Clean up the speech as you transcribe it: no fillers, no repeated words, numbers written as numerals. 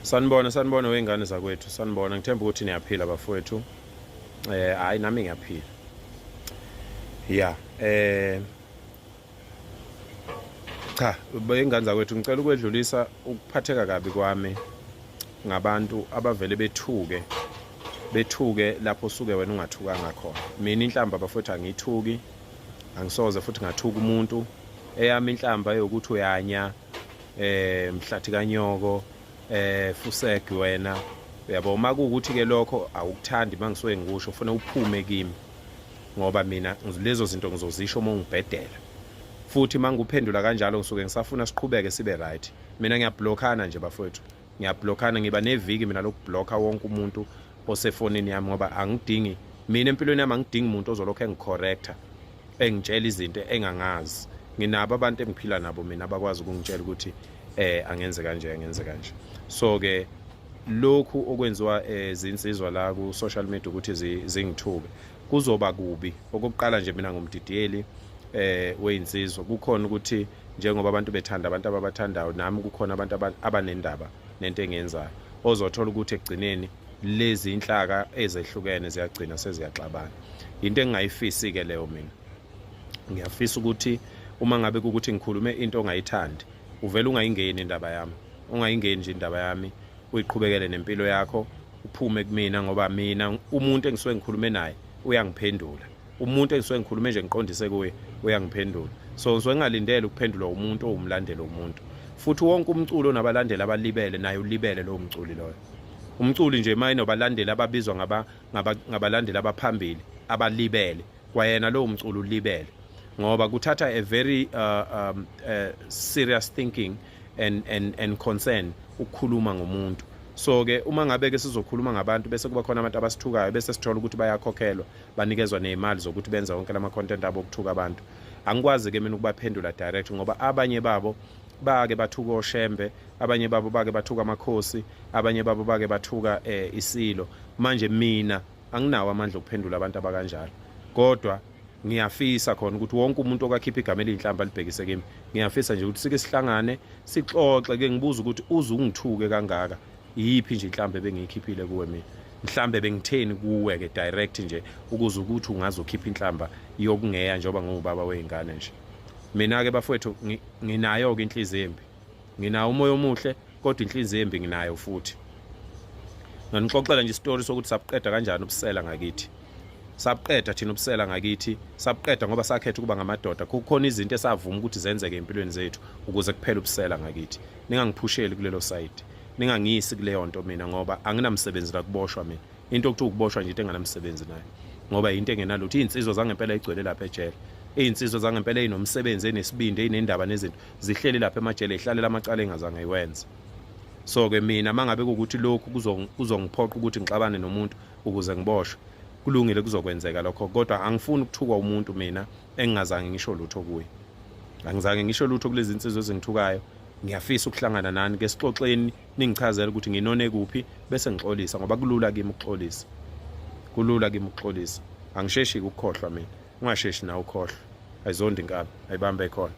Sanibona, sanibona wengane zakwethu, sanibona. Ngithemba ukuthi niyaphila bafowethu. Hayi, nami ngiyaphila. Yeah, cha, bengane zakwethu, ngicela ukwedlulisa ukuphatheka kabi kwami ngabantu abavele bethuke bethuke lapho usuke wena ungathukanga khona. Mina inhlamba bafowethu angiyithuki, angisoze futhi ngathuka umuntu. Eyami inhlamba yokuthi uyanya, mhlathi kanyoko, fuseg wena, uyabo. Uma kuwukuthi ke lokho awukuthandi mangisuke ngikusho, ufuna uphume kimi, ngoba mina lezo zinto ngizozisho uma ungibhedela. Futhi uma ngikuphendula kanjalo ngisuke ngisafuna siqhubeke sibe right. Mina ngiyablockana nje bafowethu, ngiyablockana, ngiba neviki mina lokublocka wonke umuntu osefonini yami, ngoba angidingi mina empilweni yami, angidingi umuntu ozolokhu engicorrector, engitshela izinto engangazi. Nginabo abantu engiphila nabo mina abakwazi ukungitshela ukuthi angenze kanje, angenze kanje. So ke lokhu okwenziwa zinsizwa la ku social media ukuthi zingithuke kuzoba kubi. Okokuqala nje, mina ngumdidiyeli weyinsizwa. Kukhona ukuthi njengoba abantu bethanda abantu ababathandayo, nami kukhona abantu abanendaba nento engiyenzayo, ozothola ukuthi ekugcineni lezi inhlaka ezehlukene ziyagcina seziyaxabana. Into engingayifisi ke leyo. Mina ngiyafisa ukuthi uma ngabe kukuthi ngikhulume into ongayithandi, uvele ungayingeni indaba yami, ungayingeni nje indaba yami, uyiqhubekele nempilo yakho, uphume kumina, ngoba mina umuntu engisuke ngikhulume naye uyangiphendula. Umuntu engisuke ngikhulume nje ngiqondise kuye uyangiphendula. So ngisuke ngingalindele ukuphendulwa umuntu owumlandeli womuntu. Futhi wonke umculo onabalandeli abalibele naye ulibele lowo mculi loyo. Umculi nje uma enobalandeli ababizwa ngabalandeli abaphambili abalibele, kwayena lowo mculo ulibele, ngoba kuthatha a very serious thinking and concern ukukhuluma ngomuntu. So ke uma ngabe ke sizokhuluma ngabantu, bese kuba khona abantu abasithukayo, bese sithola ukuthi bayakhokhelwa, banikezwa nezimali zokuthi benze wonke lama content abo okuthuka abantu, angikwazi ke mina ukubaphendula direct, ngoba abanye babo bake bathuka oShembe, abanye babo bake bathuka amakhosi, abanye babo bake bathuka isilo. Manje mina anginawo amandla okuphendula abantu abakanjalo, kodwa ngiyafisa khona ukuthi wonke umuntu okakhipha igama eliyinhlamba libhekise kimi, ngiyafisa nje ukuthi sike sihlangane, sixoxe ke, ngibuza ukuthi uze ungithuke kangaka, iyiphi nje inhlamba ebengiyikhiphile kuwe mina? Mhlambe bengitheni kuwe ke direct nje ukuze ukuthi ungazokhipha inhlamba yokungeya, njengoba ngiwubaba wey'ngane nje? Mina ke bafowethu nginayo ke inhliziyo embi. Nginawo umoya omuhle, kodwa inhliziyo embi nginayo futhi. Nganixoxela nje isitori sokuthi sabuqeda kanjani ubusela ngakithi. Sabuqeda thina ubusela ngakithi, sabuqeda ngoba sakhetha ukuba ngamadoda. Kukhona izinto esavuma ukuthi zenzeke empilweni zethu ukuze kuphele ubusela ngakithi. Ningangiphusheli kulelo side, ningangiyisi kuleyo nto mina, ngoba anginamsebenzi la kuboshwa mina. Into okuthiwa ukuboshwa nje into enganamsebenzi nayo, ngoba into engenalutho. Iy'nsizwa zangempela igcwele lapha ejele, iy'nsizwa zangempela ey'nomsebenzi, ey'nesibindi, ey'nendaba nezinto, zihleli lapha emajele, ihlalela amacala engazange iwenze. So-ke mina uma ngabe kuwukuthi lokhu kuzongiphoqa ukuthi ngixabane nomuntu ukuze ngiboshwe, kulungile, kuzokwenzeka lokho, kodwa angifuni ukuthukwa umuntu mina engingazange ngisho lutho kuye. Angizange ngisho lutho kulezi nsizwa ezingithukayo. Ngiyafisa ukuhlangana nani ke, sixoxeni, ningichazele ukuthi nginone kuphi, bese ngixolisa, ngoba kulula kimi ukuxolisa, kulula kimi ukuxolisa. Angisheshi ukukhohlwa mina, ungasheshi nawe ukhohlwa. Ayizondi inkabi, ayibambe khona.